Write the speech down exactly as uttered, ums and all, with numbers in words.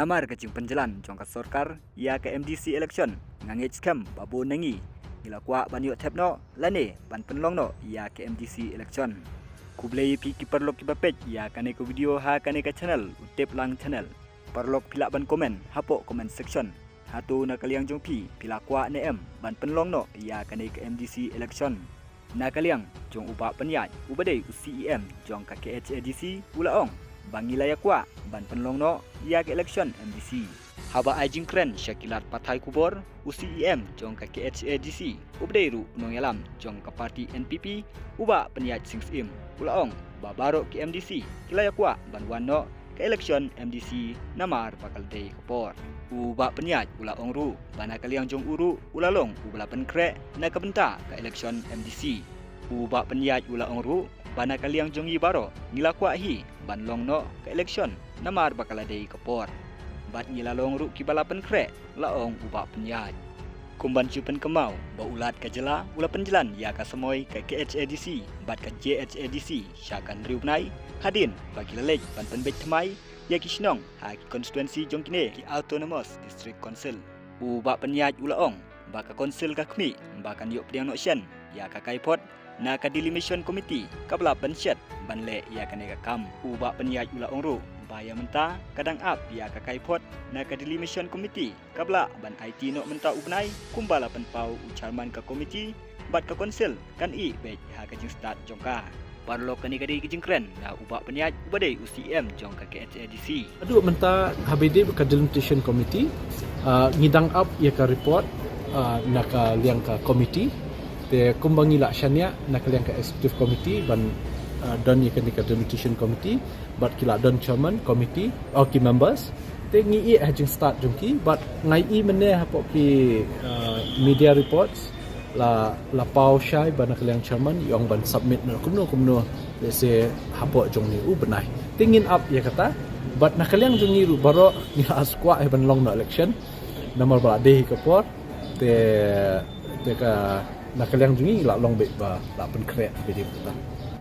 Namar ka jingpynjlan jong ka sorkar ïa ka M D C election, nga ngeit skhem ba bun na ngi ngi la kwah ban ïoh thep noh lane ban pynlong noh ïa ka M D C election. Khublei ïa phi ki paralok kiba peit ïa kane ka video ha kane ka channel, U Tip Lang Channel. Paralok, phi lah ban comment hapoh comment section. Hato na ka liang jong phi, phi la kwah ne em ban pynlong noh ïa kane ka M D C election? Na ka liang jong u Bah Pynïaid, uba dei u C E M jong ka K H A D C, u la ong ba ngi la ïa kwah ban pynlong noh ïa ka election M D C. Haba ai jingkren sha ki lad pathai khubor, u C E M jong ka K H A D C, uba dei ruh u nongïalam jong ka party N P P, u Bah Pynïaid Sing Syiem, u la ong ba baroh ki M D C ki la ïa kwah ban wan noh ka election M D C namar ba ka la dei ka por. U Bah Pynïaid u la ong ruh ba na ka liang jong u ruh u la long uba la pynkhreh na ka bynta ka election M D C. U Bah Pynïaid u la ong ruh ba na ka liang jong ngi baroh ngi la kwah hi ban long noh ka election namar ba ka la dei ka por. Bad ngi la long ruh kiba la pynkhreh, la ong u Bah Pynïaid. Kum ban shu pynkynmaw ba u Lat ka jylla u la pynjlan ïa ka samoi ka K H A D C bad ka J H A D C sha ka hynriew bnai, hadien ba ki la leit ban pynbeit thymmai ïa ki shnong ha ki constituency jong kine ki Autonomous District Council. U Bah Pynïaid u la ong ba ka council ka khmih ba kan ïoh pdiang noh shen ïa ka kaiphod na ka Delimitation Committee kaba la pynshet ban leh ïa kane ka kam. U Bah Pynïaid u la ong ruh ba ïa mynta ka dang ap ïa ka kaiphod na ka Delimitation Committee kaba lah ban aiti noh mynta u bnai, kumba la pynpaw u chairman ka committee, bad ka council kan ïeh beit ha ka jingstad jong ka. Paralok, kane ka dei ka jingkren na u Bah Pynïaid, uba dei u C E M jong ka K H A D C. Haduh mynta haba ïadei bad ka Delimitation Committee, ah, ngi dang ap ïa ka report, ah, na ka liang ka committee. Te kumba ngi la shaniah na ka liang ka Executive Committee ban, ah, don ïa kane ka Delimitation Committee, bad ki la don chairman committee, oh, ki members. Te ngi ïeh ha jingstad jong ki, bad nga ïohi mynne hapoh ki, ah, media reports, la, la paw shai ba na ka liang chairman i ong ban submit noh kumno kumno, lehse hapoh jong une u bnai. Te ngin ap ïa kata, bad na ka liang jong ngi ruh baroh ngi la sngewkwah ban long noh election namar ba la dei ka por. Te, te ka, na ka liang jong ngi la long beit ba la pynkhreh beit ïa kata.